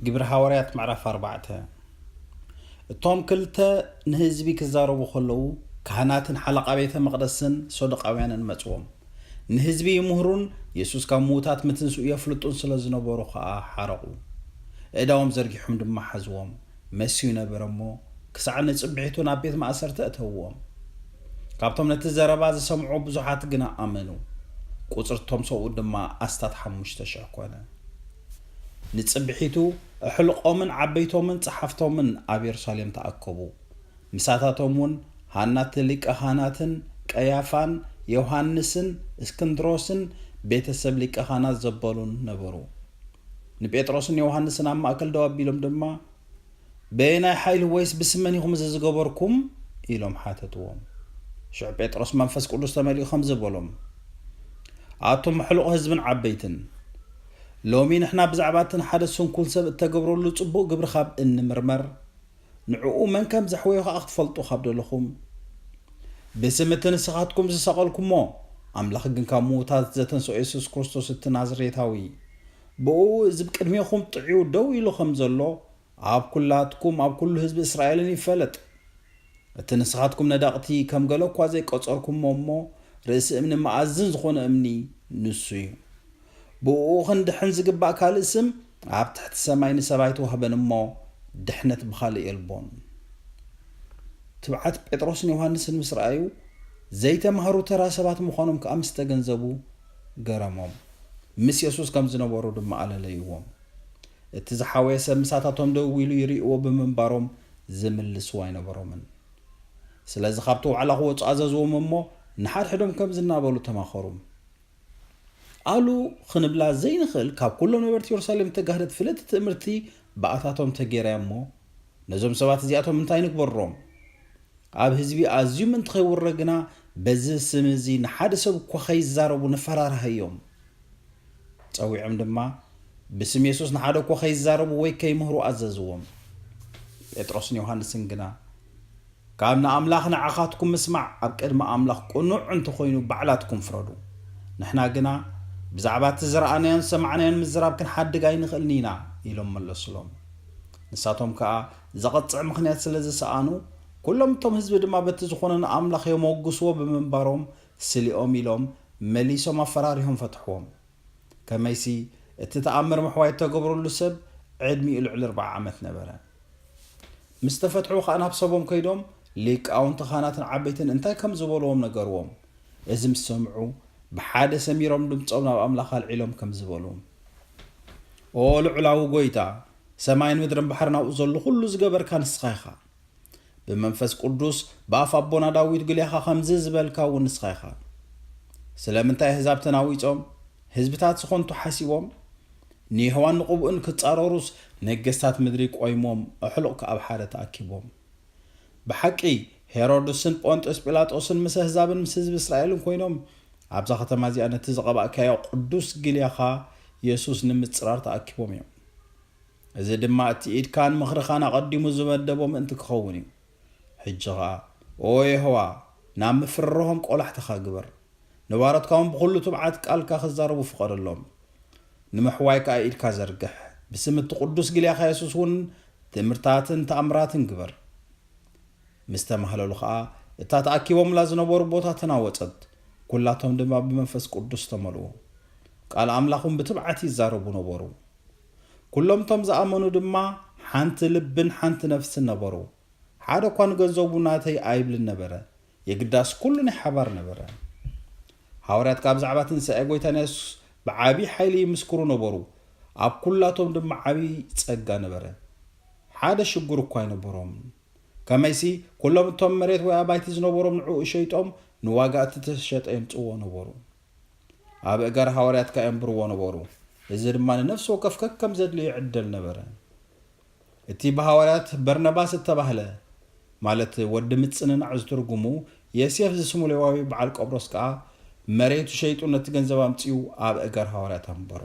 ግብሪ ሃዋርያት ምዕራፍ ኣርባዕተ። እቶም ክልተ ንህዝቢ ክዛረቡ ከለዉ፣ ካህናትን ሓለቓ ቤተ መቕደስን ሰዱቃውያንን መጽዎም። ንህዝቢ ይምህሩን የሱስ ካብ ምዉታት ምትንስኡ የፍልጡን ስለ ዝነበሩ ኸኣ ሓረቑ። ኣእዳዎም ዘርጊሖም ድማ ሓዝዎም። መስዩ ነበረ እሞ፣ ክሳዕ ንጽብሒቱ ናብ ቤት ማእሰርቲ ኣእተውዎም። ካብቶም ነቲ ዘረባ ዝሰምዑ ብዙሓት ግና ኣመኑ። ቁጽሪ እቶም ሰብኡ ድማ ኣስታት ሓሙሽተ ሽሕ ኰነ። ንጽብሒቱ ኣሕልቖምን ዓበይቶምን ጸሓፍቶምን ኣብ የሩሳሌም ተኣከቡ። ምሳታቶም እውን ሃና እቲ ሊቀ ካህናትን ቀያፋን ዮሃንስን እስክንድሮስን ቤተሰብ ሊቀ ካህናት ዘበሉን ነበሩ። ንጴጥሮስን ዮሃንስን ኣብ ማእከል ደው ኣቢሎም ድማ፣ "በየናይ ሓይሊ ወይስ ብስም መን ኢኹም እዚ ዝገበርኩም?" ኢሎም ሓተትዎም። ሽዑ ጴጥሮስ መንፈስ ቅዱስ ተመሊኡ ከምዚ በሎም፣ "ኣቱም ኣሕሉቕ ህዝብን ዓበይትን፣ ሎሚ ንሕና ብዛዕባ እቲ ንሓደ ስንኩል ሰብ እተገብረሉ ጽቡቕ ግብሪ ካብ እንምርመር፣ ንዕኡ መን ከም ዘሕወዮ ኸኣ ክትፈልጡ ካብ ደለኹም፣ ብስም እቲ ንስኻትኩም ዝሰቐልኩሞ፣ ኣምላኽ ግን ካብ ምዉታት ዘተንስኦ የሱስ ክርስቶስ እቲ ናዝሬታዊ፣ ብእኡ እዚ ብቅድሜኹም ጥዕዩ ደው ኢሉ ከም ዘሎ፣ ኣብ ኵላትኩም ኣብ ኵሉ ህዝቢ እስራኤልን ይፈለጥ። እቲ ንስኻትኩም ነዳቕቲ ከም ገለ እኳ ዘይቆጸርኩሞ እሞ፣ ርእሲ እምኒ መኣዝን ዝኾነ እምኒ ንሱ እዩ። ብእኡ ክንድሕን ዝግባእ ካልእ ስም ኣብ ትሕቲ ሰማይ ንሰብ ኣይተዋህበን እሞ፣ ድሕነት ብኻልእ የልቦን።" ትብዓት ጴጥሮስን ዮሃንስን ምስ ረኣዩ፣ ዘይተማህሩ ተራ ሰባት ምዃኖም ከኣ ምስ ተገንዘቡ ገረሞም። ምስ የሱስ ከም ዝነበሩ ድማ ኣለለይዎም። እቲ ዝሓወየ ሰብ ምሳታቶም ደው ኢሉ ይርእይዎ ብምንባሮም ዝምልስዎ ኣይነበሮምን። ስለዚ ካብቲ ዋዕላ ክወጹ ኣዘዝዎም እሞ ንሓድሕዶም ከምዚ እናበሉ ተማኸሩ። ኣሉ ክንብላ ዘይንኽእል ካብ ኩሎም ነበርቲ የሩሳሌም እተጋህደት ፍልጥቲ ትእምርቲ ብኣታቶም ተገይራ እያ እሞ ነዞም ሰባት እዚኣቶም እንታይ ንግበሮም? ኣብ ህዝቢ ኣዝዩ ምእንቲ ከይውረ ግና በዚ ስም እዚ ንሓደ ሰብ እኳ ከይዛረቡ ንፈራርሃዮም። ጸዊዖም ድማ ብስም የሱስ ንሓደ እኳ ከይዛረቡ ወይ ከይምህሩ ኣዘዝዎም። ጴጥሮስን ዮሃንስን ግና፣ "ካብ ንኣምላኽ ንዓኻትኩም ምስማዕ ኣብ ቅድሚ ኣምላኽ ቅኑዕ እንተኾይኑ ባዕላትኩም ፍረዱ። ንሕና ግና ብዛዕባ እቲ ዝረኣናዮን ዝሰማዕናዮን ምዝራብ ክንሓድግ ኣይንኽእልን ኢና" ኢሎም መለሱሎም። ንሳቶም ከኣ ዘቐጽዕ ምኽንያት ስለ ዝሰኣኑ፣ ኩሎም እቶም ህዝቢ ድማ በቲ ዝኾነ ንኣምላኽ የመጉስዎ ብምንባሮም ስሊኦም ኢሎም መሊሶም ኣፈራሪሆም ፈትሕዎም። ከመይሲ እቲ ተኣምር ምሕዋይ እተገብረሉ ሰብ ዕድሚኡ ልዕሊ ኣርብዓ ዓመት ነበረ። ምስ ተፈትሑ ኸኣ ናብ ሰቦም ከይዶም ሊቃውንቲ ካህናትን ዓበይትን እንታይ ከም ዝበልዎም ነገርዎም። እዚ ምስ ሰምዑ ብሓደ ሰሚሮም ድምጾም ናብ ኣምላኽ ኣልዒሎም ከም ዝበሉ፣ "ኦ ልዑላዊ ጐይታ፣ ሰማይን ምድርን ባሕርን ኣብኡ ዘሎ ኹሉ ዝገበርካ ንስኻ ኢኻ። ብመንፈስ ቅዱስ ብኣፍ ኣቦና ዳዊት ግልያኻ ከምዚ ዝበልካ እውን ንስኻ ኢኻ። ስለምንታይ ኣህዛብ ተናዊጾም፣ ህዝብታት ዝኾንቱ ሓሲቦም? ንየሆዋን ንቕቡእን ክጻረሩስ ነገስታት ምድሪ ቆይሞም ኣሕሉቕ ኣብ ሓደ ተኣኪቦም። ብሓቂ ሄሮድስን ጶንጥዮስ ጲላጦስን ምስ ኣህዛብን ምስ ህዝቢ እስራኤልን ኮይኖም ኣብዛ ከተማ እዚኣ ነቲ ዝቐባእካዮ ቅዱስ ግልያኻ የሱስ ንምጽራር ተኣኪቦም እዮም። እዚ ድማ እቲ ኢድካን ምኽርኻን ኣቐዲሙ ዝመደቦ ምእንቲ ክኸውን እዩ። ሕጂ ኸኣ ኦ የሆዋ ናብ ምፍርራሆም ቆላሕታኻ ግበር። ንባሮትካ እውን ብኹሉ ትብዓት ቃልካ ክዛረቡ ፍቐደሎም። ንምሕዋይ ከኣ ኢድካ ዘርግሕ። ብስም እቲ ቅዱስ ግልያኻ የሱስ እውን ትእምርታትን ተኣምራትን ግበር። ምስ ተማህለሉ ኸኣ እታ ተኣኪቦምላ ዝነበሩ ቦታ ተናወጸት። ኩላቶም ድማ ብመንፈስ ቅዱስ ተመልኡ። ቃል ኣምላኽ እውን ብትብዓት ይዛረቡ ነበሩ። ኩሎም እቶም ዝኣመኑ ድማ ሓንቲ ልብን ሓንቲ ነፍስን ነበሩ። ሓደ እኳ ንገንዘቡ ናተይ ኣይብልን ነበረ። የግዳስ ኩሉ ናይ ሓባር ነበረ። ሃዋርያት ከኣ ብዛዕባ ትንሳኤ ጐይታና የሱስ ብዓቢ ሓይሊ ይምስክሩ ነበሩ። ኣብ ኩላቶም ድማ ዓቢ ጸጋ ነበረ። ሓደ ሽጉር እኳ ኣይነበሮምን። ከመይሲ ኩሎም እቶም መሬት ወይ ኣባይቲ ዝነበሮም ንዕኡ ሸይጦም ንዋጋ እቲ ተሸጠ የምጽዎ ነበሩ። ኣብ እገር ሃዋርያት ከኣ የንብርዎ ነበሩ። እዚ ድማ ንነፍሲ ወከፍ ከከም ዘድልዮ ይዕደል ነበረ። እቲ ብሃዋርያት በርነባስ እተባህለ፣ ማለት ወዲ ምጽንናዕ ዝትርጉሙ፣ የሴፍ ዝስሙ ሌዋዊ በዓል ቆብሮስ ከኣ መሬቱ ሸይጡ ነቲ ገንዘብ ኣምጺኡ ኣብ እገር ሃዋርያት ኣንበሮ።